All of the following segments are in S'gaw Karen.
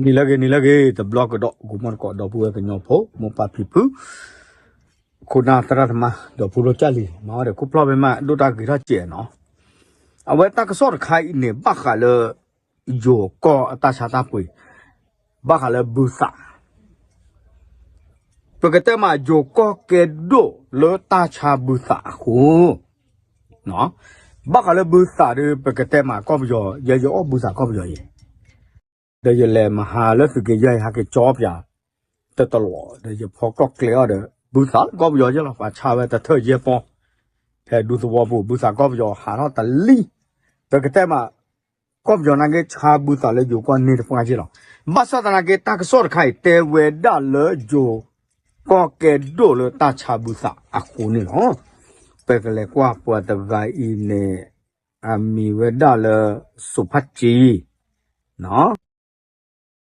နံၤလၢအဂ့ၤ နံၤလၢအဂ့ၤ တဘျီကဒီး ဂီၤမီတကိး ဒီပုၢ်ဝဲၢ်ကညီဖိ မိၢ်ပၢ်ဖံဖု ခိၣ်နၢ်သရၣ်သမါ ဒီးဖိလိကၢ်လံၤ မၤဝဲဒီးခိၣ်ဖျီၣ်ဖဲမး ဒိၣ်တၢ်ဂ့ၤထီၣ်စဲးနီၤ, အဝဲတၢ်ကစီၣ်တခါအံၤန့ၣ် ဘၣ်ဃးလၢ ယိၤကီၢ်အတၢ်ဆါတၢ်ပှ့ၤ ဘၣ်ဃးလၢဘုသး ပကတဲမး ယိၤကီၢ်ကဲဒိၣ်လၢတၢ်ဆါဘုသးအဃိ, ဘၣ်ဃးလၢဘုသးဒီး ပကတဲမးကီၢ်ပယီၤ ယဲယအီၣ်ဘုသးကီၢ်ပယီၤယဲ, ဒီးယလဲၤမဟါလၢသုးက့ယဲၢ် ယဟဲက့ၤကၠီပၠး တတလီၤ ဒီးယဖီကျီၢ်ကျဲအီၤဒီး ဘုသးလၢကီၢ်ပယီၤယဲလီၤ ပှၤဆါဝဲတထၢၣ်ယဲၢ်ပီၢ်, ဖဲဒူသဝီပူၤ ဘုသးကီၢ်ပယီၤဟးထီၣ်တလံ, ပကတဲမး ကီၢ်ပယီၤနာ်က့ ဆါဘုသးလၢယိၤကီၢ်န့ၢ်တပှၢ်က့လီၤ. ဘၣ်ဆၣ်သနာ်က့ တၢ်ကစီၣ်တခါအံၤ တဲဝဲဒၣ်လၢယိၤကီၢ်ကဲဒိၣ်လၢတၢ်ဆါဘုသးအဃိန့ၣ်လီၤ. ပကလဲၤကွၢ်ပှၤတဂၤအံၤန့ၣ် အမံၤဝဲဒၣ်လၢ စိၤဖးကံ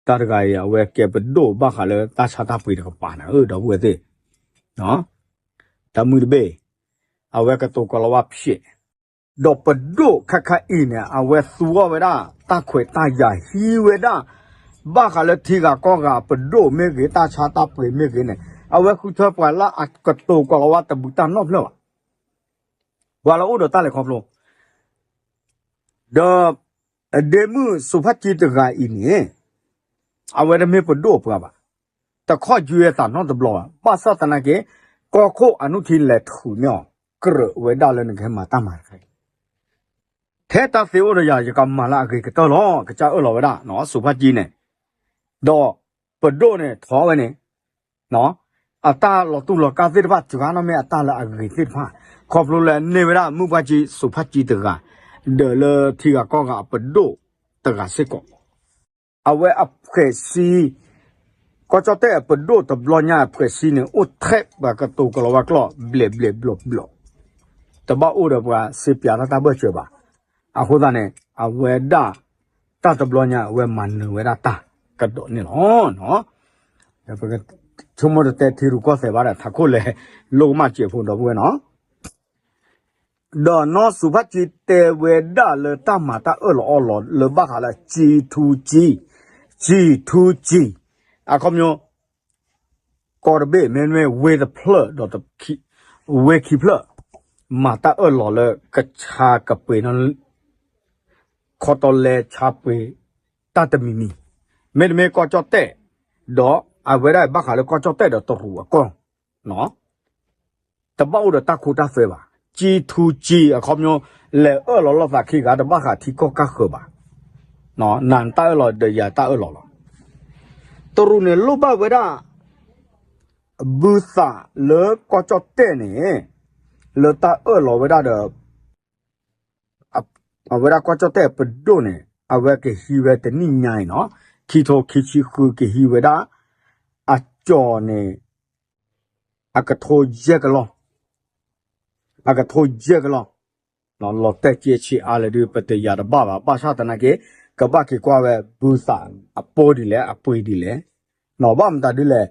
တၢ်တဂၤအံၤ အဝဲကဲပဒိၣ်ဘၣ်ဃးလၢတၢ်ဆါတၢ်ပှ့ၤတကပၤန့ၣ် ဒီပုၢ်ဝဲၢ်သ့ၣ်, တၢ်မုၢ်တဘ့ၣ် အဝဲကတိၤကီၤလၤဝါဖျဲး, ဒီးပဒိၣ်ခါခါအံၤန့ၣ် အဝဲသူအီၤဝဲဒၣ် တၢ်ခွဲးတၢ်ယာ်ဟံးဝဲဒၣ် ဘၣ်ဃးလၢထံဂၤကီၢ်ဂၤပဒိၣ်မ့ၢ်ဂ့ၤ တၢ်ဆါတၢ်ပှ့ၤမ့ၢ်ဂ့ၤန့ၣ် အဝဲဃုထၢပှၤလၢအကတိၤကီၤလၤဝါတဘူးတၢ်နီတဖျၢၣ်ဘၣ်. ပှၤလၢအိၣ်ဒီးတၢ်လဲၤခီဖျိ ဒီး ဒ့မုၣ်စိၤဖးကံတဂၤအံၤန့ၣ် အဝဲတမ့ၢ်ပဒိၣ်ပှၤဘၣ်, တခီယွဲသးနီတဘျီဘၣ်. ဘၣ်ဆၣ်သနာ်က့ ကီၢ်ခိၣ်အနုထံလဲၤထုးန့ၢ်အီၤ ကြၢးဝဲဒၣ်လၢနကဟဲမၤတၢ်မၤတခါအံၤ, ထဲတၢ်သ့အိၣ်ဒီးယၤ ယကမၤလၢအဂ့ၤကတၢၢ်လီၤ ကစၢ်အၢၣ်လီၤဝဲဒၣ် စိၤဖးကံန့ၣ်, ဒီးပဒိၣ်န့ၣ်ထီၣ်ဝဲန့ၣ် အတၢ်လီၤတူၢ်လီၤကာ်သ့ၣ်တဖၣ် စှၤနီၣ်မ့ၢ်အတၢ်လၢအဂ့ၤသ့ၣ်တဖၣ်, ခီဖျိလၢအန့ၢ်ဝဲဒၣ်မုၣ်ပှၢ်ကံ စိၤဖးကံတဂၤ, ဒီးလၢထံဂၤကီၢ်ဂၤအပဒိၣ်တဂၤစ့ၢ်ကီး, အဝဲအဖှဲးဆံ ကီၢ်ကၠီၣ်တဲၣ်အပဒိၣ်တဘျီညါအဖှဲးဆံန့ၣ် အိၣ်ထဲပှၤကတိၤကီၤလၤဝါကျိာ် ဘျဲးဘျဲးဘျီးဘျီး, တဘၣ်အိၣ်ဒီးပှၤစ့ပၠးတၢ်တၢ်ဘၢၣ်စၢၤဘၣ်. အဃိသတးန့ၣ် အဝဲဒၣ် တၢ်တဘျီညါ အဝဲမၤနၢၤဝဲဒၣ်တၢ်ကဒီးန့ၣ်လီၤ. ပကဆိကမိၣ်တတဲထံရူၢ်ကီၢ်သဲးဘၣ်ဒီး ထးခိၣ်လဲၤလိကမၣ်စဲးဖိ ဒီပုၢ်ဝဲၢ်နီၤ, ဒီးနီၢ်စိၤဖးကံတဲဝဲဒၣ်လၢတၢ်မၤတၢ်အၢၣ်လီၤအီလီၤလၢဘၣ်ဃးလၢ ကံထူကံ, ကံထူကံ, အခီပညီ ကီၢ်တဘ့ၣ် မ့တမ့ၢ်ဝ့ၢ်တဖျၢၣ်ဒီး ဝ့ၢ်ခံဖျၢၣ် မၤတၢ်အၢၣ်လီၤလၢကဆါကပှ့ၤနီၣ် ခီတီလဲဆါပှ့ၤ တၢ်တမံၤမံၤ, မ့တမ့ၢ်ကီၢ်ကၠီၣ်တဲၣ်, ဒီးအဝဲဒၣ်ဘၣ်ဃးလၢကီၢ်ကၠီၣ်တဲၣ်ဒီးတရူးအကီၢ် တဘၣ်အိၣ်ဒီးတၢ်ခိတၢ်သွဲဘၣ်. ကံထူကံ အခီပညီ လဲၤအၢၣ်လီၤလိာ်သးခံဂၤ တဘၣ်ဃးထံကီၢ်ကၢ်ဃၢၤဘၣ်. နတၢ်အၢၣ်လီၤဒီးယၤတၢ်အၢၣ်လီၤလီၤ. တရူးန့ၣ်လိၣ်ဘၣ်ဝဲဒၣ် ဘုသးလၢကီၢ်ကၠီၣ်တဲၣ်န့ၣ် လၢတၢ်အၢၣ်လီၤဝဲဒၣ်ဒီး အဝဲဒၣ်ကီၢ်ကၠီၣ်တဲၣ်ပဒိၣ်န့ၣ် အဝဲကဟံးဝဲတနံၣ်ညါအံၤနီၤ ခံထိခံဆံဃု ကဟံးဝဲဒၣ် အကၠီၤန့ၣ် အကထိယဲၢ်ကလီၢ်, အကထိယဲၢ်ကလီၢ်, လီၤတဲာ်ကဲဆံးအါလဲၣ်ဒုး ပတယာ်တဘၣ်ဘၣ်. ဘၣ်ဆၣ်သနာ်က့ ကဘၣ်က့ၤကွၢ်ဝဲ ဘုသးအပိၢ်ဒ်လဲၣ် အပှ့ၤဒ်လဲၣ်, ဘၣ်မတၤဒ်လဲၣ်,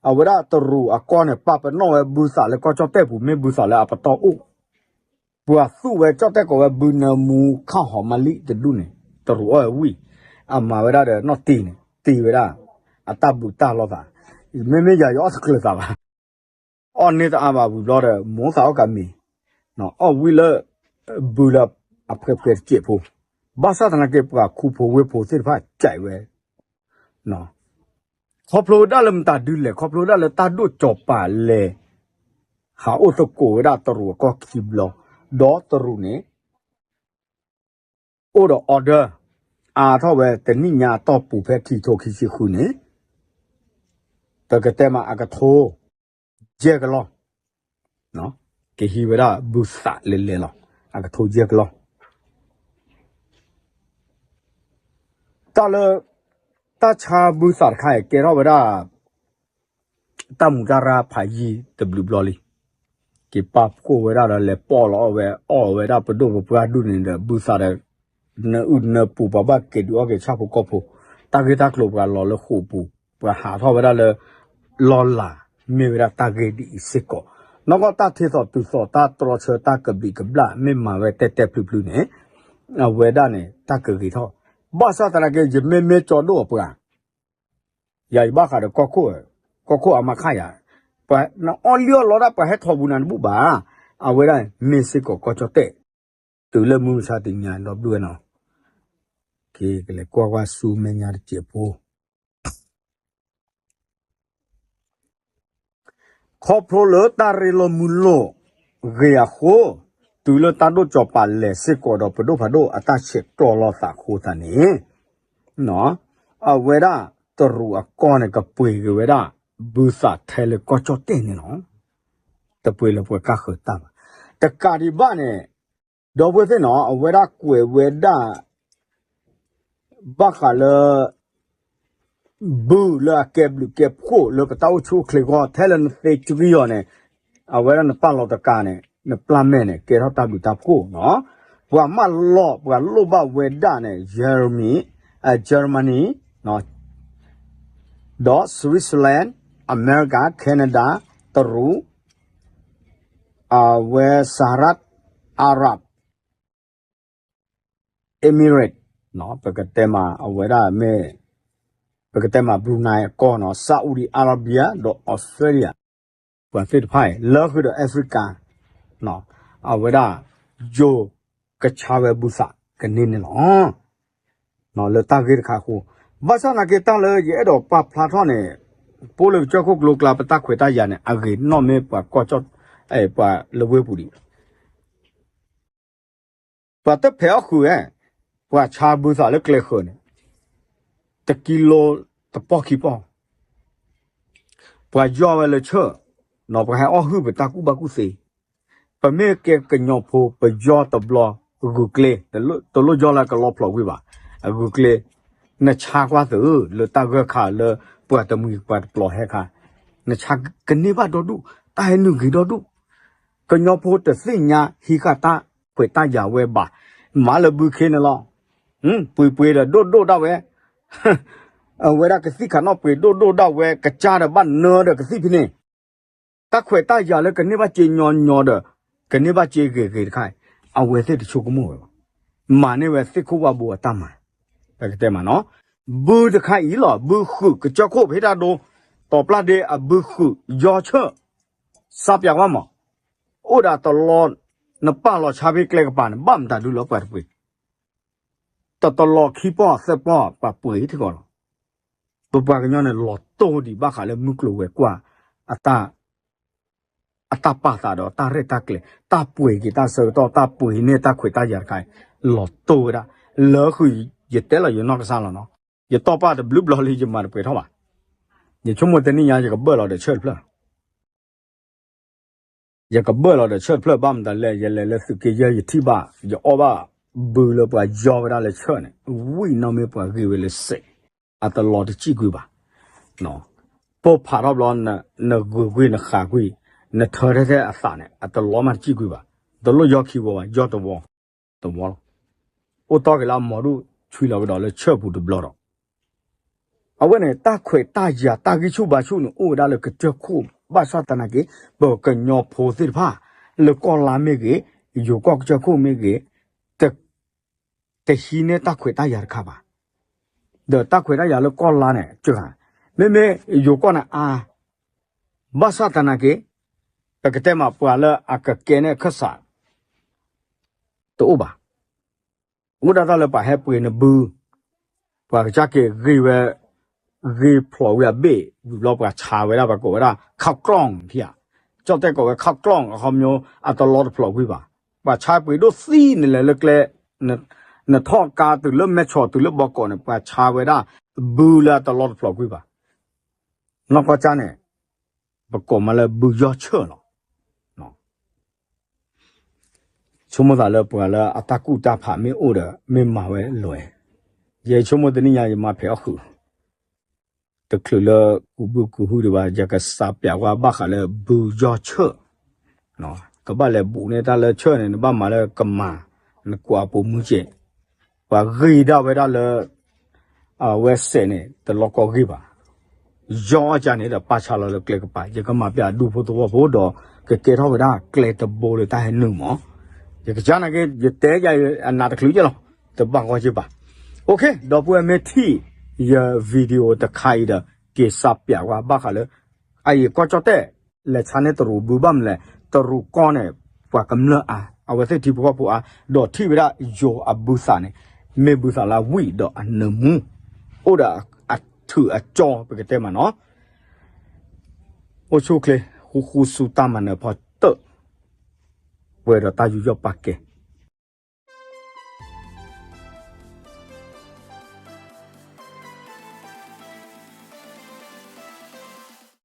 အဝဲဒၣ်တရူးအကီၢ်န့ၣ် ပာ်ပနီၣ်ဝဲဘုသးလၢကီၢ်ကၠီၣ်တဲၣ်ပူၤ မ့ၢ်ဘုသးလၢအပတီၢ်အိၣ် ပှၤသူၣ်ဝဲကၠီၣ်တဲၣ်ကိးဝဲ ဘုနၢမူခၣ်ဟီမလံတဒူၣ်န့ၣ် တရူးအီၣ်ဝံၣ်, အမၤဝဲဒၣ်ဒီးနီၣ်တံၢ်န့ၣ် တံၢ်ဝဲဒၣ် အတၢ်ဘုးတၢ်လီသး, မ့မ့ၢ်ယၤယအီၣ်တကျၢၤသးဘၣ်, အီၣ်န့ၢ်တအါဘၣ်ဝံၤဘျီဒီး မိၣ်သးအီၣ်ကမ့ၤ, အီၣ်ဝံၣ်လၢ ဘုလၢအဖှဲးဖှဲးတစဲးဖိ, ဘၣ်ဆၣ်သနာ်က့ ပှၤခူဖိဝ့ၢ်ဖိသ့ၣ်တဖၣ်ကဲးဝဲ ခီဖျိဝဲဒၣ်လၢမတၤဒ်လဲၣ်, ခီဖျိဝဲဒၣ်လၢတၢ်ဒိၣ်ကၠီၤပၤလဲၤ ဟးအိၣ်သကိးဝဲဒၣ်တရူးအကီၢ်ခံဘျီ, ဒီးတရူးန့ၣ် အိၣ်ဒီး order အါထီၣ်ဝဲတနံၣ်ညါအတီၢ်ပူၤဖဲခံထိခံဆံဃုန့ၣ် ပကတဲမးအကထိ ယဲၢ်ကလီၢ်, ကဟံးဝဲဒၣ်ဘုသးလဲၤလဲၤလီၤ, အကထိယဲၢ်ကလီၢ် တၢ်လၢ တၢ်ဆါဘုသးတခါအံၤ ကဲထီၣ်ဝဲဒၣ် တၢ်မူးတၢ်ရၢ်ဖးယံာ်တဘျုးဘျီလံ. က့ၤပာ်ဖှိၣ်ဝဲဒၣ်ဒီး လဲၤပိာ်လီၤအီၣ်ဝဲ အီၣ်ဝဲဒၣ်ပဒိၣ်ပပှၢ်ဒူၣ်န့ၣ်ဒီး ဘုသးဒီး နၢအုၣ်နၢပူၤ ပှၤဘၣ်က့ၤဒုးအီၣ်က့ၤဆၣ်ဖိကီၢ်ဖိ, တၢ်ဂ့ၢ်တၢ်ကျိၤပှၤလီၤလၢဃိာ်ပူၤ, ပှၤဟးထီၣ်ဝဲဒၣ်လၢ လီၢ်လၤ မ့ၢ်ဝဲဒၣ်တၢ်ဂ့ၢ်ဒ်အံၤစ့ၢ်ကီး, နီၢ်ကီၢ်တၢ်ထ့သိးတုၤသိး တၢ်တြီဆၢ တၢ်ကဘျံးကဘျၣ် မ့ၢ်မၤဝဲတဲတဲဖျုးဖျုးန့ၣ် အဝဲဒၣ်န့ၣ် တၢ်ကဂ့ၤထီၣ်, ဘၣ်ဆၣ်သနာ်က့ ယမ့မ့ၢ်ကၠီဒိၣ်အပှၤ ပ ယၤယဘၣ်ဃးဒီးကီၢ်ခိၣ်, ကီၢ်ခိၣ်အမါခါယၤ, နအီၣ်လံၣ်အီၣ်လီတၢ် ပှၤဟဲထီၣ်ပူၤနၤတဘူၣ်ဘၣ်, အဝဲဒၣ်မ့ၢ်စ့ၢ်ကီးကီၢ်ကၠီၣ်တဲၣ်, တုၤလၢမုၢ်မဆါတနံၤညါဒီပုၢ်ဝဲၢ်နီၤ, ကလဲၤကွၢ်ကွၢ်ဆူမဲာ်ညါတစဲးဖိ ခီဖျိလၢတၢ်ရ့လိာ်မုာ်လိာ်ဂ့ၤအဃိ, တုၤလၢတၢ်ဒိၣ်ကၠီၤပၤလဲၤစ့ၢ်ကီးဒီးပဒိၣ်ဖးဒိၣ်အတၢ်ဆဲးကျိးလိာ်သးအဃိသတးန့ၣ်, အဝဲဒၣ်တရူးအကီၢ်န့ၣ် ကပှ့ၤက့ၤဝဲဒၣ် ဘုသးထဲလၢကီၢ်ကၠီၣ်တဲၣ်န့ၣ်လီၤ. တပှ့ၤလၢပှၤကါဃုာ်တၢ်ဘၣ်. တကးဒံးဘၣ်န့ၣ်, ဒီပုၢ်ဝဲၢ်သ့ၣ်နီၤ, အဝဲဒၣ်ကွဲးဝဲဒၣ် ဘၣ်ဃးလၢ ဘုလၢအကဲဘျုးကဲဖှိၣ်လၢပတၢ်အိၣ်ဆူၣ်အိၣ်ချ့အဂီၢ် ထဲလၢနသ့ကွံာ်အီၤန့ၣ်, အဝဲဒၣ်နပာ်လီၤတကးန့ၣ် နပျၢ်မဲာ်န့ၣ် ကဲထီၣ်တၢ်ဘျုးတၢ်ဖှိၣ်နီၤ. ပှၤမၢလီၤ ပှၤလိၣ်ဘၣ်ဝဲဒၣ်န့ၣ် Germany, Germany, ဒီး Switzerland, America, Canada, တရူး, အဝဲ Saharat Arab Emirates, ပကတဲမးအဝဲဒၣ်မ့ၢ်, ပကတဲမး Brunei အကီၢ်နီၤ, Saudi Arabia ဒီး Australia, ပှၤသ့ၣ်တဖၣ်အံၤ လၢဃုာ်ဒီး Africa, အဝဲဒၣ် ယိၤကဆါဝဲဘုသးကန့ၢ်န့ၣ်လီၤ. လၢတၢ်ဂ့ၢ်တခါအဃိ, ဘၣ်ဆၣ်သနာ်က့တၢ်လၢယအဲၣ်ဒိးပာ်ဖျါထီၣ်န့ၣ်, ပအိၣ်လၢကစၢၢ်ခိၣ်ကျိၤကျါ ပတၢ်ခွဲးတၢ်ယာ်န့ၣ် အဂ့ၤနီၣ်မ့ၢ်ပှၤကီၢ်ကၠီၣ်, ပှၤလၢဝ့ၢ်ပူၤဒံး ပှၤတဖဲးအီၣ်ဃုာ်ဝဲ, ပှၤဆါဘုသးလၢကျဲဃၢၤန့ၣ်, တကံလိတပီၢ်ခံပီၢ်, ပှၤယီၢ်ဝဲလၢဆၢၣ်, ပှၤဟဲအီၣ်ဟုၣ်ပတၢ်ကူၣ်ဘၣ်ကူၣ်သ့, ပမ့ၢ်ကဲကညီဖိ ပယီၢ်တဘျီဂုာ်ကျဲ, တလိၣ်ယီၢ်လၢကလီဖျိးကွံာ်ဘၣ်, အဂုာ်ကျဲ, နဆါကွၢ်သုလၢတၢ်ဂၢၢ်ခါလၢပှၤတမှံၤပှၤတပျီၤဟဲခါ, နဆါကန့ၢ်ဘၣ်ဒီဒူၣ်, တၢ်ဟဲနုာ်ဂ့ၤဒီဒူၣ်, ကညီဖိတသ့ၣ်ညါဟံးဃာ်တၢ်ခွဲးတၢ်ယာ်ဝဲဘၣ်, မၤလၢဘုခ့န့ၣ်လီၤ, ပှ့ၤပှ့ၤဒီးဒိၣ်ဒိၣ်ဒၣ်ဝဲ, အဝဲဒၣ်ကသံၣ်ခးနီၣ်ပှ့ၤဒိၣ်ဒိၣ်ဒၣ်ဝဲ ကစၢ်ဒီးဘၣ်နၢဒီးကသံၣ်ဖဲန့ၣ်, တၢ်ခွဲးတၢ်ယာ်လၢကန့ၢ်ဘၣ်စ့ညီညီဒီး, ကန့ၢ်ဘၣ်စ့ဂ့ၤဂ့ၤတခါ, အဝဲသ့ၣ်တဆိကမိၣ်ဝဲဘၣ်, မၤန့ၢ်ဝဲသ့ၣ်ခိၣ်ဝၣ်ဘိအတၢ်မၤ, ပကတဲမးနီၤ, ဘုတခါအံၤလီၤ, ဘုဃုာ်ကစၢၢ်ခိၣ်ဖဲတၢ်ဒိ, တီၤပျၢ်ဒ့အဘုဃုာ်ယီၢ်ဆၢၣ်, စးပၠးဝဲမး, အိၣ်ဒၣ်တလီ, နပာ်လီၤဆါဖဲကျဲကပၤန့ၣ် ဘၣ်မတၤဒုလီၤပှၤတပှ့ၤ တတလီၤခံပီၢ်သၢပီၢ်ပှၤပှ့ၤထံကီၢ်လီၤ. ပပှၤကညီန့ၣ်လီၤတိၢ်ဒံးဘၣ်ဃးလၢမုၢ်ကျိၤဝဲၤကွာ် အတၢ်ပာ်သးဒီးတၢ်ရဲၣ်တၢ်ကျဲၤ တၢ်ပှ့ၤက့ၤတၢ်ဆၢကတီၢ် တၢ်ပှ့ၤန့ၢ်တၢ်ခွဲးတၢ်ယာ်တခါအံၤ လီၤတိၢ်ဝဲဒၣ်. လၢဃုာ်ယတဲလီၤယနီၢ်ကစၢ်လီၤနီၤ. ယတီၢ်ပာ်တဘျုးဘျီလံ ယမၤတပှဲၤထီၣ်ဘၣ်. ယဆိကမိၣ်တနံၣ်ညါ ယကဘၢၣ်လီၤဒီးဆၢၣ်တဖျၢၣ် ယကဘၢၣ်လီၤဒီးဆၢၣ်တဖျၢၣ် ဘၣ်မတၤလဲၣ် ယလဲၤလၢသုးက့ယဲၢ် ယထံၣ်ဘၣ် ယအီၣ်ဘၣ်ဘုလၢပှၤယီၢ်ဝဲဒၣ်လၢဆၢၣ်န့ၣ် ဝံၣ်နီၢ်မ့ၢ်ပှၤဂ့ၤဝဲလၢစဲး အတလီၤတစံၣ်ကွံာ်ဘၣ်. ပိၢ်ဖးထီၣ်ဘျီ နဂုာ်ကွံာ်နဃးကွံာ် နထၢထဲထဲအသးန့ၣ် အတလီၤမးတစံၣ်ကွံာ်ဘၣ်. တလိၣ်ယီၢ်ခံဝီဘၣ် ယီၢ်တဝီ တဝီလီၤ. အိၣ်တီၢ်က့ၤလၢအမီၤဒူၣ်ဆွံလီၤကဒီးလၢဆၢၣ်ပူၤတဘျီဒီး အဝဲန့ၣ် တၢ်ခွဲးတၢ်ယာ်တၢ်ဂံၢ်ဆူၣ်ဘါဆူၣ်န့ၣ် အိၣ်ဝဲဒၣ်လၢကစၢၢ်ခိၣ် ဘၣ်ဆၣ်သနာ်က့ ပကညီဖိသ့ၣ်တဖၣ် လၢကီၢ်လါမ့ၢ်ဂ့ၤ ယိၤကီၢ်ကစၢၢ်ခိၣ်မ့ၢ်ဂ့ၤ တဟံးန့ၢ်တၢ်ခွဲးတၢ်ယာ်တခါဘၣ်. ဒီးတၢ်ခွဲးတၢ်ယာ်လၢကီၢ်လါန့ၣ် စှၤ, မ့မ့ၢ်ယိၤကီၢ်န့ၣ်အါ, ဘၣ်ဆၣ်သနာ်က့ ပကတဲမးပှၤလၢအကကဲန့ၢ်အခၢၣ်စး တအိၣ်ဘၣ်. အိၣ်ဒၣ်တၢ်လၢပှၤဟဲပှ့ၤနဘု, ပှၤကစၢ်က့ၤဂ့ၤဝဲ, ဂ့ၤဖျိးဝံၤအဘ့ၣ် ဝံၤဘျီပှၤဆါဝဲဒၣ် ပှၤကိးဝဲဒၣ် ခီၣ်ကျီၢ်ထံဧါ, ကၠီၣ်တဲၣ်ကိးဝဲ ခီၣ်ကျီၢ် အခီပညီ အတလီၤတဖျိးကွံာ်ဘၣ်. ပှၤဆါပှ့ၤဒိၣ်သံန့ၣ်လဲၤလၢကျဲ, နထီၣ်ကါတုၤလၢမဲၢ်ဆီးတုၤလၢဘီကီးန့ၣ် ပှၤဆါဝဲဒၣ် ဘုလၢအတလီၤတဖျိးကွံာ်ဘၣ်. နီၢ်ကီၢ်ကၠၢ်န့ၣ် ပကိးမးလၢဘုယီၢ်ဆၢၣ်လီၤ. ဆိကမိၣ်သးလၢပှၤလၢအတၢ်ကူၣ်တၢ်ဖးမ့ၢ်အိၣ်ဒီး မ့ၢ်မၤဝဲလွဲၢ်, ယဆိကမိၣ်တနံၣ်ညါ ယမၤဖဲးအီၣ်ဃုာ် တချုးလၢကူးဘုကူးဟုဒံးဘၣ် ယကစးပျးကွၢ်ဘၣ်ဃးလၢဘုယီၢ်ဆၢၣ်, ကဘၣ်လဲၤဘူးန့ၢ်တၢ်လၢဆၢၣ်န့ၣ် နဘၣ်မၤလၢကမၤ နကွၢ်အပူၤမုၢ်ကဲး, ပှၤဂ့ၤဒၣ်ဝဲဒၣ်လၢ အဝဲစဲးန့ၣ် တလီၤကီၢ်ဂ့ၤဘၣ်. ယီၢ်အီၣ်ကၢန့ၣ်ဒီးပာ်ဆါလီၤလၢကျဲကပၤ ယကမၤပျးဒူဖိသဝီဖိဒီး ကကဲထီၣ်ဝဲဒၣ်ကျဲတဘိလၢတၢ်ဟဲနုာ်မး, ယကစၢ်နာ်က့ ယတဲယၤအနးတချုးကဲလီၤ, တဘၣ်ဂီၢ်ကဲဘၣ်. အိၣ်ခ့ ဒီပုၢ်ဝဲၢ်မ့ၢ်ထံၣ်ယ video တခါအံၤဒီး က့ၤစးပျးဝဲဘၣ်ဃးလၢ အအံၤကီၢ်ကၠီၣ်တဲၣ် လဲၤဆါန့ၢ်တရူးဘုဘၣ်မနုၤလဲၣ်, တရူးကီၢ်န့ၣ် ပှၤကမျၢၢ်အါ, အဝဲသ့ၣ်ထံဖိကီၢ်ဖိအါ, ဒီးထံၣ်ဝဲဒၣ်ယိၤအဘုသးန့ၣ် မ့ၢ်ဘုသးလၢအဝံၣ်ဒီးအနၢမူ အိၣ်ဒီးအထုးအကၠီ ပကတဲမးနီၤ အိၣ်ဆူၣ်အိၣ်ချ့ ဃူဃူဆူတၢ်မၤနၢၤဖီတၢၣ် ပှဲၤဒီးတၢ်ယူးယီၣ်ပာ်ကဲ